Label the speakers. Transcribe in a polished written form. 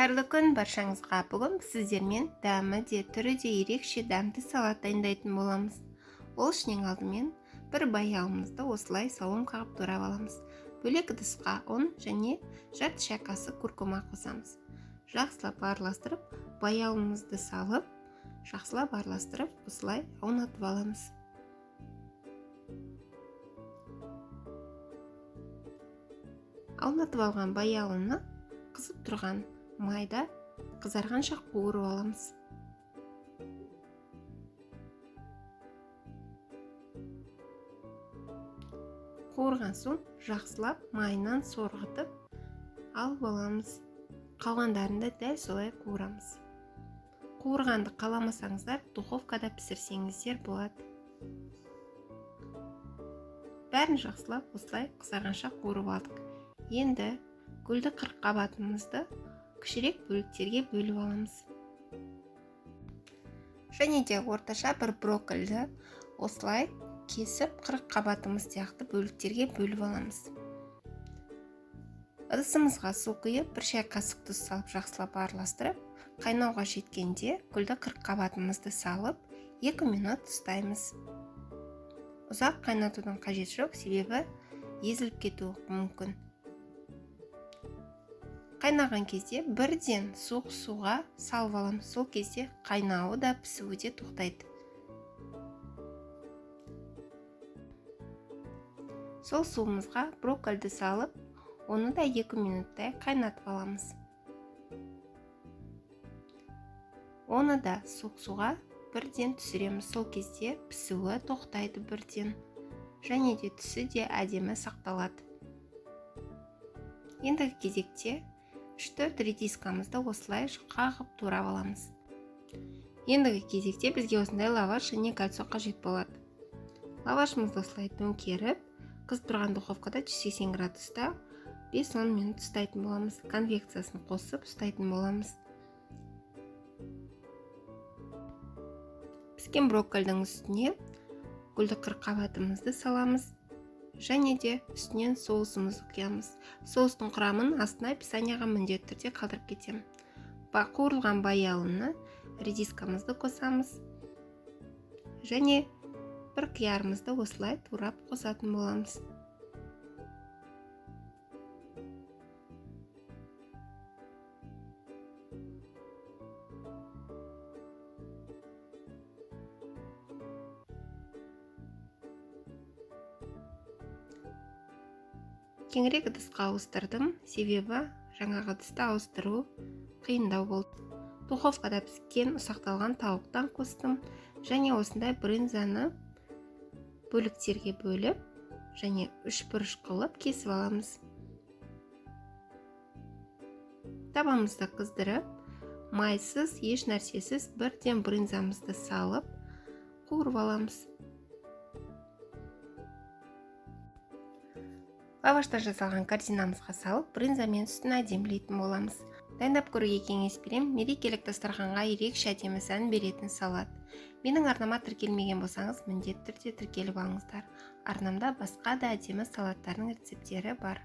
Speaker 1: Қайырлы күн баршаңызға. Бүгін сіздермен дәмі де, түрі де ерекше дәмді салат дайындайтын боламыз. Ол үшін ең алдымен бір баялымызды осылай салон қағып турап аламыз. Бөлек ыдысқа ұн және жарты шай қасық куркума қосамыз. Жақсылап араластырып, баялымызды салып, жақсылап араластырып, осылай аунатып аламыз. Аунатып алған баялыны қызып тұрған майда қызарғанша қуырып аламыз. Қуырған соң жақсылап майынан сорғытып алып аламыз. Қалғандарын да дәл солай қуырамыз. Қуырғанды қаламасаңыздар, духовкада пісірсеңіздер болады. Бәрін жақсылап осылай қызарғанша қуырып алдық. Енді гүлді қырыққабатымызды кішірек бөліктерге бөліп аламыз. Және де орташа бір броккольді осылай кесіп қырыққабатымыз сияқты бөліктерге бөліп аламыз. Ыдысымызға су құйып, бір шай қасық тұз салып жақсылап араластырып, қайнауға жеткенде гүлді қырыққабатымызды салып, 2 минут ұстаймыз. Ұзақ қайнатудың қажеті жоқ, себебі езіліп кетуі мүмкін. Қайнаған кезде бірден суық суға салып аламыз. Сол кезде қайнауы да пісуі де тоқтайды. Сол суымызға броккольді салып, оны да 2 минуттай қайнатып аламыз. Оны да суық суға бірден түсіреміз. Сол кезде пісуі тоқтайды бірден. Және де түсі де әдемі сақталады. Ендігі кезекте 3-4 редискамызды осылай жұқа қылып турап аламыз. Ендігі кезекте бізге осындай лаваш және кольцо қажет болады. Лавашымызды осылай төңкеріп, қызып тұрған духовкада 180 градуста 5-10 минут ұстайтын боламыз. Конвекциясын қосып ұстайтын боламыз. Піскен броккольдің үстіне гүлді қырыққабатымызды саламыз. Және де үстінен соусымызды құямыз. Соустың құрамын астына описанияға міндетті түрде қалдырып кетемін. Қуырылған баялыны редискамызды қосамыз. Және бір қиярымызды осылай турап қосатын боламыз. Кеңірек ыдысқа ауыстырдым, себебі жаңағы ыдысты ауыстыру қиындау болды. Духовкада піскен ұсақталған тауықтан қостым және осындай брынзаны бөліктерге бөліп және үшбұрыш қылып кесіп аламыз. Табамызды қыздырып, майсыз, еш нәрсесіз бірден брынзамызды салып қуырып аламыз. Лаваштан жасалған корзинамызға салып, брынзамен үстін әдемілейтін боламыз. Дайындап көруге кеңес беремін. Мерекелік дастарханға ерекше әдемі сән беретін салат. Менің арнама тіркелмеген болсаңыз, міндетті түрде тіркеліп алыңыздар. Арнамда басқа да әдемі салаттардың рецепттері бар.